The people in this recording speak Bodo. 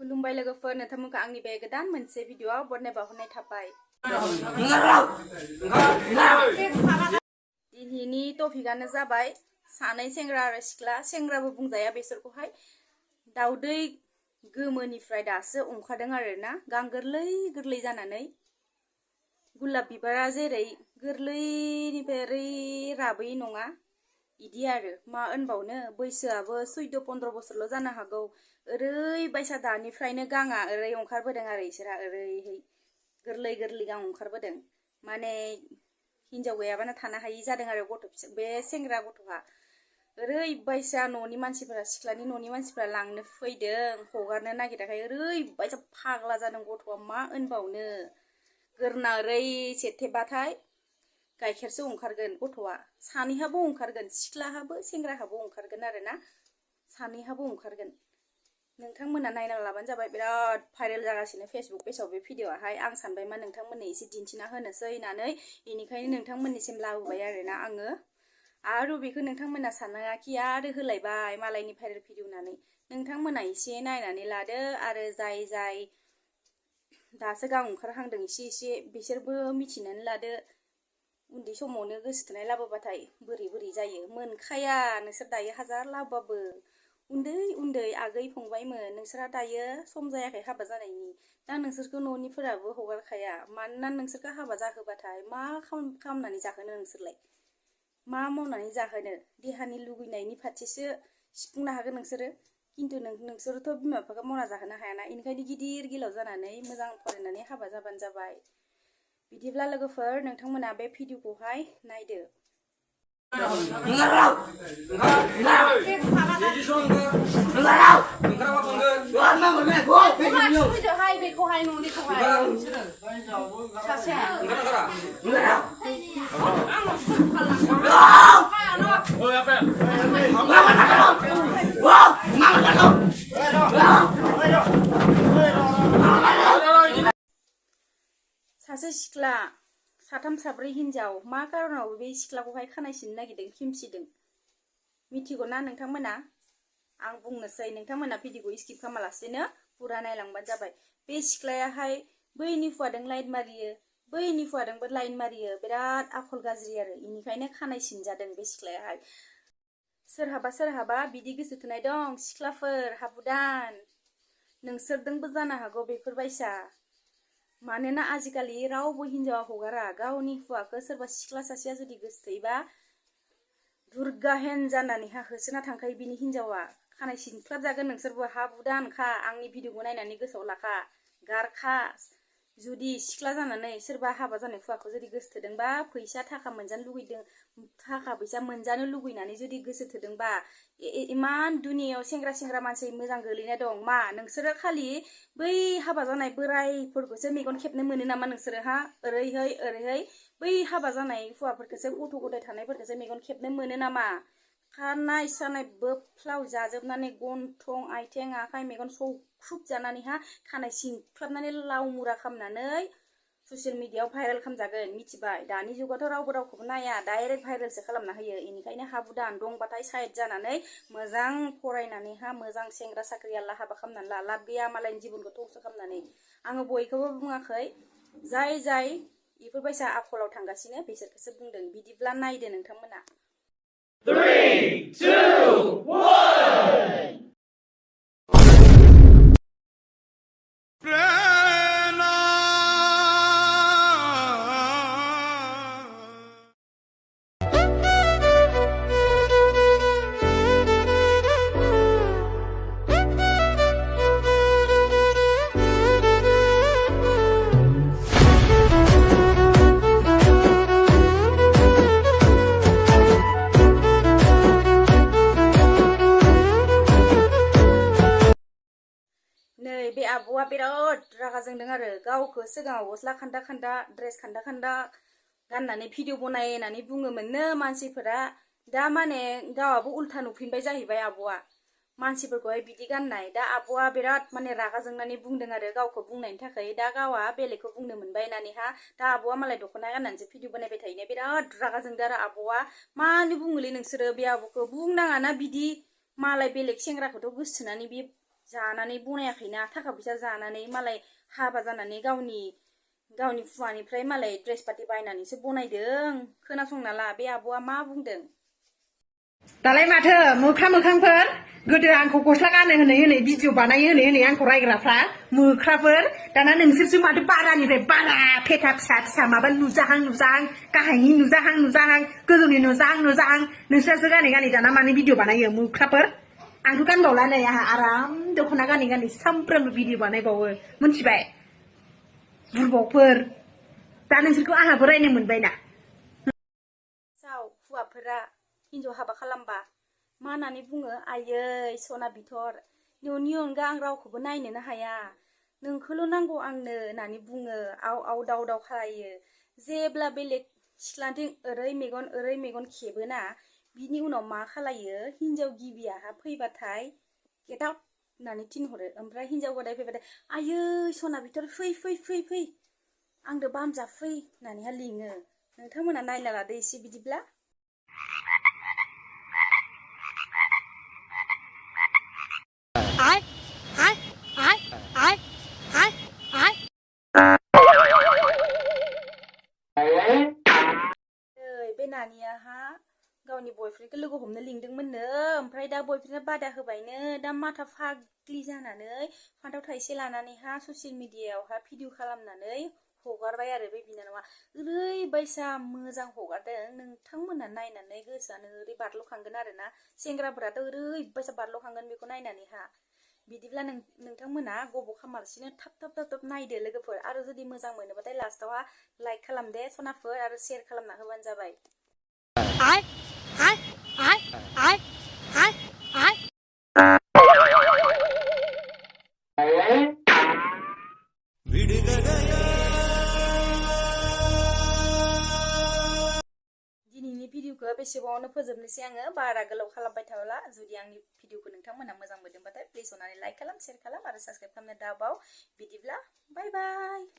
खुलुमबाय लोगोफोर नोंथांमोनखौ आंनि बे गोदान मोनसे भिडिअआव बरनाय बावहरनाय थाबाय। दिनैनि टपिकआनो जाबाय सानै सेंग्रा आरो सिख्ला सेंग्राबो बुंजाया बेसोरखौहाय दाउदै गोमोनिफ्राय दासो ओंखारदों आरोना गां गोरलै गोरलै जानानै गुलाब बिबारा जेरै गोरलैनिफ्राय ओरै राबै नङा इदि आरो मा होनबावनो बैसोआबो 14-15 बोसोरल' जानो हागौ ओरैबायसा दानिफ्रायनो गाङा ओरै ओंखारबोदों आरो इसोरा ओरैहाय गोरलै गोरलै गां ओंखारबोदों माने हिनजाव गैयाबानो थानो हायि जादों आरो बे सेंग्रा गथ'हा ओरैबायसा न'नि मानसिफोरा सिख्लानि न'नि मानसिफोरा लांनो फैदों हगारनो नागिराखै ओरैबायसा फाग्ला जादों गथ'आ मा होनबावनो गोरना ओरै सेथेबाथाय गाइखेरसो ओंखारगोन गथ'आ सानैहाबो ओंखारगोन सिख्लाहाबो सेंग्राहाबो ओंखारगोन आरोना सानैहाबो ओंखारगोन नोंथांमोना नायना लाबानो जाबाय बिराद भाइरेल जागासिनो फेसबुक पेजाव बे भिडिअआहाय आं सानबाय मा नोंथांमोननो एसे दिन्थिना होनोसै होननानै बेनिखायनो नोंथांमोननिसिम लाबोबाय आरोना आङो आरो बेखौ नोंथांमोना सानाखि आरो होलायबाय मालायनि भाइरेल भिडिअ होननानै नोंथांमोना एसे नायनानै लादो आरो जाय दासो गां ओंखारहांदों एसे बिसोरबो मिथिनानै लादो उन्दै समावनो गोसोथोनाय लाबोबाथाय बोरै जायो मोनखाया नोंसोर दायो हाजार लाबोबाबो उन्दै आगै फंबायमोन नोंसोरा दायो सम जायाखै हाबा जानायनि दा नोंसोरखौ न'निफोराबो हगारखाया मानोना नोंसोरखौ हाबा जाहोबाथाय मा खालामनानै जाहोनो नोंसोरलाय मा मावनानै जाहोनो देहानि लुगैनायनि फारसेसो सुफुंनो हागोन नोंसोरो किन्तु नोंसोरथ' बिमा बिफाखौ मावना जाहोनो हायाना इनिखायनो गिदिर गिलाव जानानै मोजां फरायनानै हाबा जाबानो जाबाय बिदिब्ला लोगोफोर नोंथांमोना बे भिडिअखौहाय नायदो सासे सिख्ला साथाम साब्रै हिनजाव मा कारनाव बे सिख्लाखौहाय खानाय सिननो नागिरदों खिमसिदों मिथिगौ ना नोंथांमोना आं बुंनोसै नोंथांमोना भिडिअखौ स्किप खालामालासेनो पुरा नायलांबानो जाबाय बे सिख्लायाहाय बैनि फुवादों लाइन मारियो बैनि फुवादोंबो लाइन मारियो बिराद आखल गाज्रि आरो इनिखायनो खानाय सिनजादों बे सिख्लायाहाय सोरहाबा बिदि गोसो थोनाय दं सिख्लाफोर हाबुदान नोंसोरदोंबो जानो हागौ बेफोरबायसा मानोना आजिखालि रावबो हिनजावा हगारा गावनि हौवाखौ सोरबा सिख्ला सासेया जुदि गोसथोयोबा दुर्गा हेन जानानैहा होसोना थांखायो बिनि हिनजावा खानाय सिनख्लाब जागोन नोंसोरबो हाबुदानखा आंनि भिडिअखौ नायनानै गोसोआव लाखा गारखा जुदि सिख्ला जानानै सोरबा हाबा जानाय हौवाखौ जुदि गोसथोदोंबा फैसा थाखा मोनजानो लुगैदों थाखा फैसा मोनजानो लुगैनानै जुदि गोसो थोदोंबा इमान दुनियाव सेंग्रा मानसि मोजां गोलैना दं मा नोंसोरो खालि बै हाबा जानाय बोरायफोरखौसो मेगन खेबनो मोनो नामा नोंसोरो हा ओरैहाय बै हाबा जानाय हौवाफोरखौसो गथ' गथाय थानायफोरखौसो मेगन खेबनो मोनो नामा खानाय सानाय बोफ्लाव जाजोबनानै गन्थं आथिं आखाइ मेगन सौख्रुब जानानैहा खानाय सिनख्लाबनानै लाव मुरा खालामनानै ससियेल मिडियायाव भाइरेल खालामजागोन मिथिबाय दानि जुगावथ' रावबो रावखौबो नाया डाइरेक्ट भाइरेलसो खालामना होयो इनिखायनो हाबुदान दंबाथाय साइड जानानै मोजां फरायनानैहा मोजां सेंग्रा साख्रि आला हाबा खालामनानै लाब गैया मालायनि जिबनखौ धंस खालामनानै आङो बयखौबो बुङाखै जाय बेफोरबायसा आखलाव थांगासिनो बिसोरखौसो बुंदों बिदिब्ला नायदो नोंथांमोना 3, 2, 1 बे आब'आ बिराद रागा जोंदों आरो गावखौ सिगाङाव गस्ला खान्दा ड्रेस खान्दा गाननानै भिडिअ बनायनानै बुङोमोननो मानसिफोरा दा माने गावाबो उल्था नुफिनबाय जाहैबाय आब'आ मानसिफोरखौहाय बिदि गाननाय दा आब'आ बिराद माने रागा जोंनानै बुंदों आरो गावखौ बुंनायनि थाखाय दा गावा बेलेगखौ बुंनो मोनबाय होननानैहा दा आब'आ मालाय दख'ना गाननानैसो भिडिअ बानायबाय थायोना बिराद रागा जोंदों आरो आब'आ मानो बुङोलै नोंसोरो बे आब'खौ बुंनाङाना बिदि मालाय बेलेग सेंग्राखौथ' गोसोथोनानै बे जानानै बनायाखैना थाखा फैसा जानानै मालाय हाबा जानानै गावनि फुवानिफ्राय मालाय ड्रेस पाति बायनानैसो बनायदों खोनासंना ला बे आब'आ मा बुंदों दालाय माथो मोखांफोर गोदो आंखौ गस्ला गानो होनै भिडिअ बानायो होनै आंखौ रायग्राफ्रा मोख्राफोर दाना नोंसोरसो माथो बारानिफ्राय बारा फेथा फिसा माबा नुजाहां गाहायनि नुजाहां गोजौनि नुजाहां नोंसोरसो गानै दाना मानो भिडिअ बानायो मोख्राफोर आंथ' गानबावला नै आंहा आराम दख'ना गानै सामफ्रामबो भिडिअ बानायबावो मिथिबाय बुरबकफोर दा नोंसोरखौ आंहाबो रायनो मोनबायना जाव हौवाफोरा हिनजाव हाबा खालामबा मा होननानै बुङो आयै सना बिथर नोंनि अनगा आं रावखौबो नायनोनो हाया नोंखौल' नांगौ आंनो होननानै बुङो आव दाव खालायो जेब्ला बेलेग सिख्लाथिं ओरै मेगन खेबोना बिनि उनाव मा खालायो हिनजाव गिबियाहा फैबाथाय गेट आउट होननानै थिनहरो ओमफ्राय हिनजाव गोदाय फैबाथाय आयै सना बिथर फै आंदो बामजाफै होननानैहा लिङो नोंथांमोना नायना लादो एसे बिदिब्ला बे नानियाहा गावनि बयफ्रेन्डखौ लोगो हमनो लिंदोंमोननो ओमफ्राय दा बयफ्रेन्डआ बादा होबायनो दा माथा फाग्लि जानानै फान्थाव थाइसे लानानैहा ससियेल मिडियायावहा भिडिअ खालामनानै हगारबाय आरो बे बिनानावा ओरैबायसा मोजां हगारदों नोंथांमोना नायनानै गोसोआनो ओरै बारल'खांगोन आरोना सेंग्राफोराथ' ओरैबायसा बारल'खांगोन बेखौ नायनानैहा बिदिब्ला नोंथांमोना गब'खा खामारसिनो थाब नायदो लोगोफोर आरो जुदि मोजां मोनोबाथाय लास्टावहा लाइक खालाम दे सनाफोर आरो शेयार खालामना होबानो जाबाय दिनैनि भिडिअखौ बेसेबाङावनो फोजोबनोसै आङो बारा गोलाव खालामबाय थाब्ला जुदि आंनि भिडिअखौ नोंथांमोना मोजां मोनदोंबाथाय प्लिज अननानै लाइक खालाम शेयार खालाम आरो साबस्क्राइब खालामनो दाबाव बिदिब्ला बाय बाय